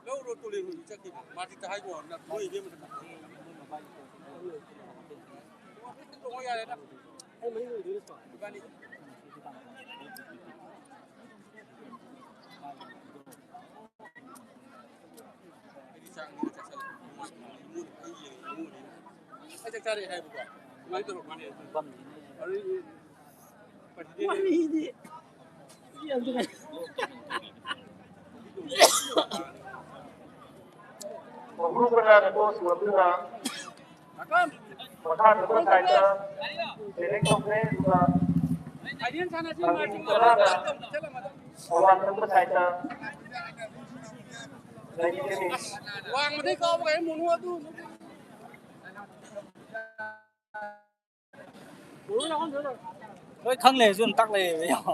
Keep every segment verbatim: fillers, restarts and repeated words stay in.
ꯂꯧꯔꯣ, ꯇꯣꯂꯦꯟ ꯍꯣꯏꯗꯤ ꯆꯠꯈꯤꯕ꯫ ꯃꯥꯗꯤ ꯇꯍꯥꯏꯒꯣ ꯅꯠꯇ꯭ꯔꯣ? ꯏꯕꯦꯝꯃ꯫ ꯇꯣꯡꯉꯣ ꯌꯥꯔꯦꯗ꯫ ꯏꯕꯥꯅꯤ꯫ ꯑꯩꯗꯤ ꯆꯥꯛ ꯆꯥꯁꯜꯂꯦ꯫ ꯑꯩ ꯌꯦꯡꯉꯦ, ꯏꯃꯨꯡꯗ꯫ ꯑꯩ ꯆꯥꯛ ꯆꯥꯔꯦ ꯍꯥꯏꯕꯀꯣ꯫ ꯑꯗꯨꯃꯥꯏꯅ ꯇꯧꯔꯛꯄꯅꯦ꯫ ꯑꯗꯨꯗꯤ ꯋꯥꯔꯤꯗꯤ꯫ ꯃꯍꯨꯕꯂ ꯀꯣꯁ ꯃꯗꯨꯅ ꯃꯈꯥ ꯊꯪꯕ ꯁꯥꯏꯠꯇ ꯁꯦꯂꯦꯛ ꯇꯧꯈ꯭ꯔꯦ, ꯑꯗꯨꯒ ꯇꯔꯥꯅ ꯑꯋꯥꯡ ꯊꯪꯕ ꯁꯥꯏꯠꯇ ꯂꯩꯈꯤꯒꯅꯤ꯫ ꯋꯥꯡꯃꯗꯩ ꯀꯥꯎꯕꯒ ꯍꯦꯛ ꯃꯨꯅꯨ ꯑꯗꯨ꯫ ꯂꯣꯏ ꯈꯪ ꯂꯩꯔꯁꯨ ꯑꯗꯨꯝ ꯇꯥꯛ ꯂꯩꯌꯦꯕ, ꯌꯦꯡꯉꯣ꯫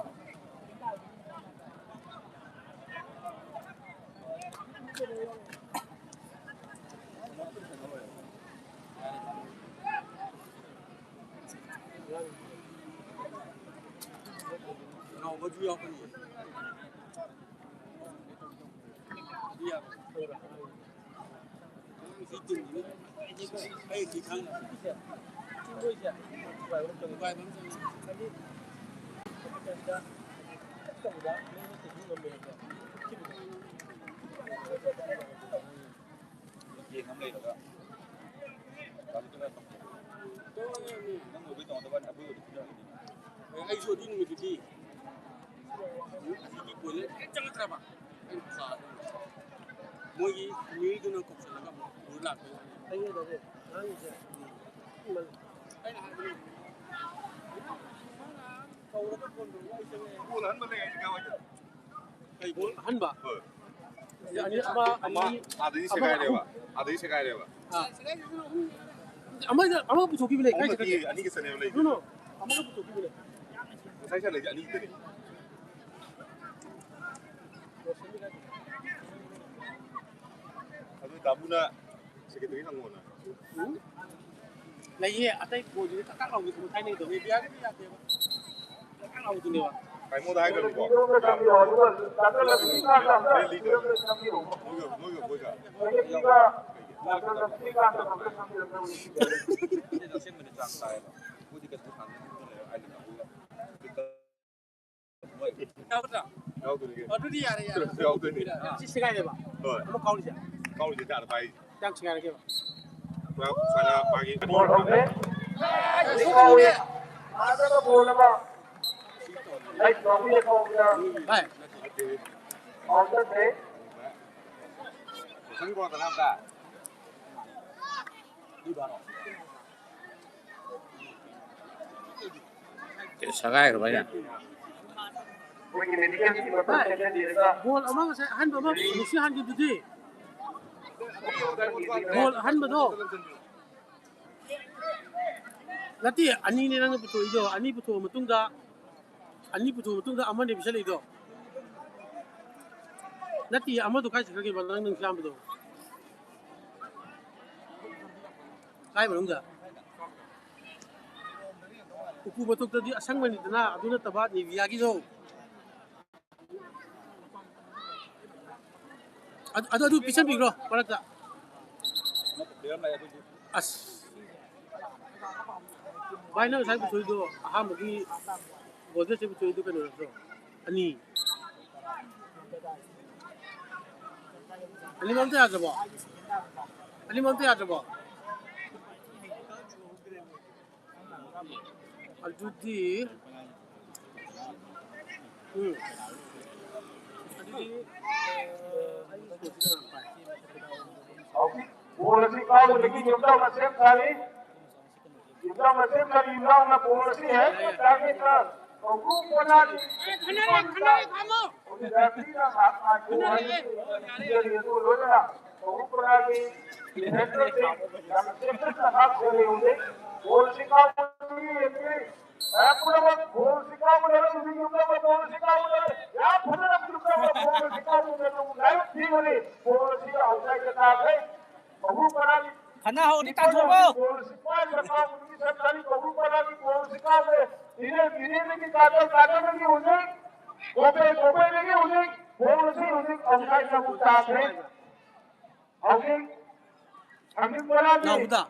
ꯅꯥꯎꯕꯁꯨ ꯌꯥꯎꯕꯅꯤ꯫ ꯌꯦꯟ ꯑꯃ ꯂꯩꯔꯒ ꯒꯥꯔꯤꯗꯨꯅ ꯇꯧ-, ꯅꯪ ꯑꯣꯏꯕꯩ ꯇꯧꯅꯗꯕ ꯋꯥꯅꯤ, ꯑꯩꯈꯣꯏ ꯑꯣꯏꯕꯩ ꯐꯨꯅꯔꯛꯀꯅꯤ꯫ ꯑꯩꯁꯨ ꯑꯗꯨ ꯅꯨꯃꯤꯠꯇꯨꯗꯤ ꯑꯁꯤꯒꯤ ꯀꯣꯏꯂꯔ ꯍꯦꯛ ꯆꯪꯉꯛꯇ꯭ꯔꯕ, ꯑꯩꯅ ꯐꯥꯗꯧꯅꯤ꯫ ꯃꯣꯏꯒꯤ ꯃꯤꯗꯨꯅ ꯀꯧꯁꯜꯂꯒ ꯑꯃꯨꯛ ꯄꯨꯔ ꯂꯥꯛꯄꯩ ꯋꯥꯅꯤ꯫ ꯑꯩꯅ ꯍꯥꯏꯕꯗꯤ, ꯀꯧꯔꯒ ꯐꯣꯟ ꯇꯧꯔꯒ ꯑꯩ ꯆꯪꯉꯛꯑꯦ꯫ ꯒꯣꯜ ꯑꯍꯟꯕ ꯂꯩ ꯍꯥꯏꯁꯦ ꯀꯥꯏ ꯋꯥꯏꯗꯅꯣ? ꯀꯩ ꯒꯣꯜ? ꯑꯍꯟꯕ꯫ ꯑꯅꯤ, ꯑꯃ, ꯑꯃ ꯑꯅꯤ, ꯑꯥꯗꯒꯤ ꯑꯃ ꯁꯦꯒꯥꯏꯔꯦꯕ꯫ ꯑꯍꯨꯝ꯫ ꯑꯥꯗꯒꯤ ꯁꯦꯒꯥꯏꯔꯦꯕ꯫ ꯑꯥ꯫ ꯑꯃ, ꯑꯃ ꯄꯨꯊꯣꯛꯈꯤꯕ ꯂꯩ꯫ ꯀꯥꯏ ꯑꯍꯨꯝ ꯆꯠꯈ꯭ꯔꯒꯦ? ꯅꯠꯇꯤꯌꯦ, ꯑꯅꯤꯒꯤ ꯆꯠꯅꯦꯕ ꯂꯩꯗꯣ꯫ No, no. ꯑꯃ ꯄꯨꯊꯣꯛꯈꯤꯕ ꯂꯩ꯫ ꯉꯁꯥꯏ ꯁꯥꯟꯅꯩꯁꯦ ꯑꯅꯤꯒꯤꯗꯅꯦ꯫ ꯇꯥꯃꯨꯅ ꯁꯦꯀ꯭ꯔꯦꯇꯔꯤ ꯍꯪꯉꯣꯅ꯫ ꯎꯝ? ꯂꯩꯌꯦ, ꯑꯇꯩ ꯕꯣꯜꯗꯨꯗꯤ ꯀꯛ ꯀꯛ ꯂꯥꯎꯕꯗꯣ ꯊꯥꯏꯅꯩꯗꯣ꯫ ꯃꯦꯗꯤꯌꯥꯒꯤꯗꯤ ꯌꯥꯗꯦꯕ꯫ ꯀꯛ ꯀꯛ ꯂꯥꯎꯕꯗꯨꯅꯦꯕ꯫ ꯀꯥꯏꯃꯣꯗ ꯍꯥꯏꯈ꯭ꯔꯕꯀꯣ꯫ ꯅꯣꯏꯒ, ꯅꯣꯏꯒ, ꯃꯣꯏꯒ꯫ ꯑꯩꯗꯤ ꯑꯁꯦꯡꯕꯅꯤ ꯆꯥꯛ ꯆꯥꯏꯌꯦꯕ꯫ ꯃꯣꯏꯗꯤ ꯀꯩꯅꯣ ꯊꯥꯡꯉꯒ ꯂꯩꯔ ꯍꯥꯏꯗꯅ꯫ ꯌꯥꯎꯗ꯭ꯔꯥ? ꯌꯥꯎꯗꯣꯏꯅꯤ ꯀꯩꯅꯣ꯫ ꯑꯗꯨꯗꯤ ꯌꯥꯔꯦ, ꯌꯥꯔꯦ꯫ ꯌꯥꯎꯗꯣꯏꯅꯤ꯫ ꯁꯤ ꯁꯦꯒꯥꯏꯔꯦꯕ? ꯍꯣꯏ꯫ ꯑꯃꯨꯛ ꯀꯥꯎꯔꯤꯁꯦ? ꯀꯥꯎꯔꯤꯁꯦ ꯀꯌꯥꯗ ꯄꯥꯏꯔꯤꯁꯦ? ꯀꯌꯥꯝ ꯁꯦꯒꯥꯏꯔꯒꯦꯕ? ꯄꯨꯔꯥ ꯁꯨꯃꯥꯏꯅ ꯃꯥꯒꯤ ꯕꯣꯜ ꯍꯧꯔꯦ꯫ ꯀꯥꯎꯔꯦ꯫ ꯑꯥꯗꯒ ꯕꯣꯜ ꯑꯃ꯫ ꯑꯩ ꯀꯥꯎꯔꯤꯁꯦ ꯀꯥꯎꯕꯗ꯫ ꯚꯥꯏ꯫ ꯀꯥꯎ ꯆꯠꯈ꯭ꯔꯦ꯫ ꯀꯣꯏꯁꯟ ꯀꯣꯟ ꯀꯅꯥꯝꯇ? ꯁꯒꯥꯏꯈ꯭ꯔꯕ ꯑꯩꯅ꯫ ꯒꯣꯜ ꯑꯃ ꯉꯁꯥꯏ ꯑꯍꯟꯕ ꯑꯃ ꯃꯦꯁꯤ ꯍꯥꯟꯈꯤꯕꯗꯨꯗꯤ꯫ ꯒꯣꯜ ꯑꯍꯟꯕꯗꯣ꯫ ꯅꯠꯇꯦ, ꯑꯅꯤꯅꯦ ꯅꯪꯅ ꯄꯨꯊꯣꯛꯏꯗꯣ꯫ ꯑꯅꯤ ꯄꯨꯊꯣꯛꯑ ꯃꯇꯨꯡꯗ, ꯑꯅꯤ ꯄꯨꯊꯣꯛꯑ ꯃꯇꯨꯡꯗ ꯑꯃꯅꯦ ꯄꯤꯁꯜꯂꯛꯏꯗꯣ꯫ ꯅꯠꯇꯦ, ꯑꯃꯗꯣ ꯀꯥꯏ ꯆꯠꯈ꯭ꯔꯒꯦꯕ ꯅꯪ ꯅꯨꯡꯁꯤ ꯌꯥꯝꯕꯗꯣ? ꯀꯥꯏ ꯃꯅꯨꯡꯗ? ꯎꯄꯨ ꯃꯊꯛꯇꯗꯤ ꯑꯁꯪꯕꯅꯤꯗꯅ, ꯑꯗꯨ ꯅꯠꯇꯕ ꯅꯤꯚꯤꯌꯥꯒꯤꯗꯣ꯫ ꯑꯗꯨ, ꯑꯗꯨ, ꯑꯗꯨ ꯄꯤꯁꯟꯕꯤꯈ꯭ꯔꯣ ꯃꯔꯛꯇ꯫ ꯑꯁ꯫ ꯚꯥꯏ, ꯅꯪ ꯉꯁꯥꯏ ꯄꯨꯊꯣꯛꯏꯗꯣ ꯑꯍꯥꯟꯕꯒꯤ ꯒꯣꯜꯗꯦꯁ ꯄꯨꯊꯣꯛꯏꯗꯣ ꯀꯩꯅꯣ ꯅꯠꯇ꯭ꯔꯣ? ꯑꯅꯤ꯫ ꯑꯅꯤꯃꯛ ꯑꯝꯇ ꯌꯥꯗ꯭ꯔꯕꯣ? ꯑꯅꯤꯃꯛ ꯑꯝꯇ ꯌꯥꯗ꯭ꯔꯕꯣ? ꯑꯗꯨꯗꯤ, ꯎꯝ꯫ ꯑꯗꯨꯗꯤ, ꯑꯩ ꯁꯣꯏꯗꯅ ꯄꯥꯏ꯫ ꯍꯧꯖꯤꯛ ꯕꯣꯜ ꯑꯁꯤ ꯀꯥꯎꯕꯗꯒꯤ ꯌꯨꯝꯖꯥꯎ ꯃꯁꯦꯝ ꯁꯥꯔꯤ꯫ ꯌꯨꯝꯖꯥꯎ ꯃꯁꯦꯝ ꯁꯥꯔꯤ, ꯌꯨꯝꯖꯥꯎꯅ ꯕꯣꯜ ꯑꯁꯤ ꯍꯦꯛ ꯇꯥꯔꯒꯦꯠꯇ ꯀꯧꯕ꯭ꯔꯨ ꯀꯣꯅꯥꯒꯤ ꯍꯧꯖꯤꯛ ꯔꯦꯐ꯭ꯔꯤꯅ ꯉꯥꯏꯍꯥꯛ ꯉꯥꯏꯈꯣ ꯍꯥꯏꯅ ꯄꯤꯖꯔꯤ꯫ ꯑꯗꯨꯒ ꯂꯣꯏꯅꯅ ꯀꯧꯕ꯭ꯔꯨ ꯀꯣꯅꯥꯒꯤ ꯗꯤꯐꯦꯟꯗꯔꯁꯤꯡ ꯌꯥꯝꯅ ꯆꯦꯛꯁꯤꯟꯅ ꯉꯥꯛ ꯁꯦꯟꯅ ꯌꯦꯡꯉꯨ꯫ ꯕꯣꯜ ꯑꯁꯤ ꯀꯥꯎꯕꯗꯒꯤ ꯌꯦꯡꯕꯤꯔꯤ꯫ ꯃꯌꯥꯝ ꯄꯨꯝꯅꯃꯛ ꯕꯣꯜ ꯑꯁꯤ ꯀꯥꯎꯕꯗ ꯌꯨꯝꯖꯥꯎꯅ ꯕꯣꯜ ꯑꯁꯤ ꯀꯥꯎꯕꯗ ꯌꯥꯝ ꯐꯖꯅ ꯌꯨꯝꯖꯥꯎꯅ ꯕꯣꯜ ꯑꯁꯤ ꯀꯥꯎꯕꯗ ꯑꯗꯨꯝ ꯂꯥꯏꯕꯛ ꯊꯤꯕꯅꯤ꯫ ꯕꯣꯜ ꯑꯁꯤ ꯑꯥꯎꯠꯁꯥꯏꯗꯇ ꯇꯥꯈ꯭ꯔꯦ꯫ ꯀꯧꯕ꯭ꯔꯨ ꯄꯔꯥꯒꯤ ꯈꯠꯅ ꯍꯧꯔꯗꯤ ꯇꯥꯟꯊꯣꯛꯑꯣ꯫ ꯕꯣꯜꯁꯤ ꯄꯥꯏꯔꯤꯕ ꯀꯥꯡꯕꯨꯗꯨꯒꯤ ꯁꯛ ꯈꯪꯉꯤ꯫ ꯀꯧꯕ꯭ꯔꯨ ꯄꯔꯥꯒꯤ ꯕꯣꯜꯁꯤ ꯀꯥꯎꯔꯦ꯫ ꯏꯔꯦ, ꯏꯔꯦꯗꯒꯤ ꯀꯥꯗꯔ, ꯀꯥꯗꯔꯗꯒꯤ ꯍꯧꯖꯤꯛ ꯒꯣꯄꯦ, ꯒꯣꯄꯦꯗꯒꯤ ꯍꯧꯖꯤꯛ ꯕꯣꯜ ꯑꯁꯤ ꯍꯧꯖꯤꯛ ꯑꯥꯎꯠꯁꯥꯏꯗ ꯑꯃꯨꯛ ꯇꯥꯈ꯭ꯔꯦ꯫ ꯍꯧꯖꯤꯛ ꯁꯃꯤꯛ ꯄꯔꯥꯒꯤ ꯅꯥꯎꯕꯗ꯫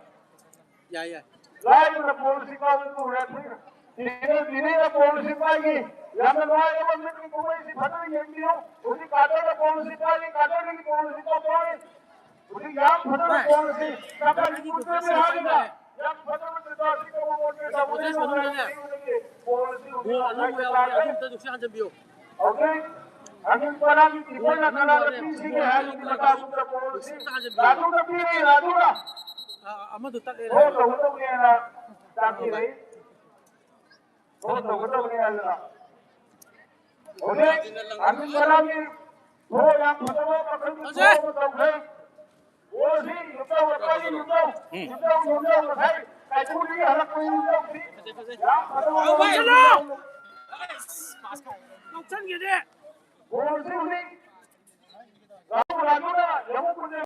ꯌꯥꯏ, ꯌꯥꯏ꯫ ꯂꯥꯏꯗꯨꯅ ꯕꯣꯜꯁꯤ ꯀꯥꯎꯕ ꯎꯔꯦ꯫ ꯏꯔꯦ, ꯏꯔꯦꯅ ꯕꯣꯜꯁꯤ ꯄꯥꯏꯈꯤ꯫ ꯌꯥꯝꯅ ꯅꯨꯡꯉꯥꯏꯔꯕ ꯃꯤꯠꯀꯤ ꯀꯨꯝꯍꯩꯁꯤ ꯐꯖꯅ ꯌꯦꯡꯕꯤꯌꯨ꯫ ꯍꯧꯖꯤꯛ ꯀꯥꯗꯔꯅ ꯕꯣꯜꯁꯤ ꯄꯥꯏꯔꯤ, ꯀꯥꯗꯔꯗꯒꯤ ꯕꯣꯜꯁꯤ ꯀꯥꯎꯊꯣꯛꯏ꯫ ꯍꯧꯖꯤꯛ ꯌꯥꯝ ꯐꯖꯅ ꯚꯥꯏ, ꯕꯣꯜ ꯑꯁꯤ ꯅꯥꯀꯟ ꯀꯨꯟꯇꯔꯦꯠ ꯍꯥꯏꯔꯤꯕ ꯌꯥꯝ ꯐꯖꯕ ꯖꯒꯥ ꯑꯁꯤꯗ ꯕꯣꯜ ꯑꯁꯤ ꯄ꯭ꯔꯣꯇꯦꯁ ꯃꯅꯨꯡꯗꯅꯦ ꯕꯣꯜ ꯑꯁꯤ ꯒꯣꯜ ꯑꯅꯧꯕ ꯌꯥꯎꯕꯅꯦ, ꯑꯗꯨ ꯑꯝꯇ ꯅꯨꯡꯁꯤꯠ ꯍꯟꯖꯟꯕꯤꯌꯨ꯫ ꯍꯧꯖꯤꯛ ꯑꯅꯤꯜ ꯄꯔꯥꯒꯤ ꯒꯣꯜ ꯀꯤꯄꯔꯅ ꯑꯅꯧꯕ ꯀꯅꯥꯗ ꯌꯥꯎꯕꯅꯦ, ꯄꯤꯁꯤꯒꯦ ꯒꯣꯜ ꯍꯥꯏꯕꯒꯤ ꯑꯅꯧꯕ ꯌꯥꯎꯕꯅꯦ, ꯃꯇꯥꯡꯗꯨꯗ ꯕꯣꯜ ꯑꯁꯤ ꯅꯨꯡꯁꯤꯠ ꯑꯝꯇ ꯍꯟꯖꯟꯕꯤꯌꯨ꯫ ꯔꯥꯖꯨꯗ ꯄꯤꯔꯦ, ꯔꯥꯖꯨꯅ ꯑ, ꯑꯃꯗꯣ ꯇꯠꯂꯦꯅ ꯒꯣꯜ ꯍꯥꯏꯕ꯫ ꯇꯧꯒꯗꯧꯅꯦꯅ ꯇꯥꯛꯄꯤꯔꯦ꯫ ꯒꯣꯜ ꯇꯧꯒꯗꯧꯅꯦ ꯍꯥꯏꯗꯅ꯫ ꯍꯧꯖꯤꯛ ꯑꯅꯤꯜ ꯄꯔꯥꯒꯤ ꯒꯣꯜ ꯌꯥꯝ ꯐꯖꯕ ꯃꯈꯜꯒꯤ ꯒꯣꯜ ꯑꯃ ꯇꯧꯈ꯭ꯔꯦ꯫ ꯕꯣꯜꯁꯤ ꯌꯨꯝꯖꯥꯎ ꯂꯩꯀꯥꯏꯒꯤ ꯌꯨꯝꯖꯥꯎ, ꯌꯨꯝꯖꯥꯎ, ꯌꯨꯝꯖꯥꯎ ꯉꯁꯥꯏ ꯀꯥꯏꯀꯨꯗꯒꯤ ꯍꯜꯂꯛꯄ ꯌꯨꯝꯖꯥꯎꯁꯤ ꯌꯥꯝ ꯐꯖꯕ ꯃꯑꯣꯡꯗ ꯌꯨꯝꯖꯥꯎ꯫ ꯂꯧꯁꯟꯒꯦꯗꯤ꯫ ꯕꯣꯜꯁꯤ ꯍꯧꯖꯤꯛ ꯔꯥꯍꯨꯜ ꯔꯥꯖꯨꯅ ꯌꯥꯍꯨꯝ ꯀꯨꯟꯖ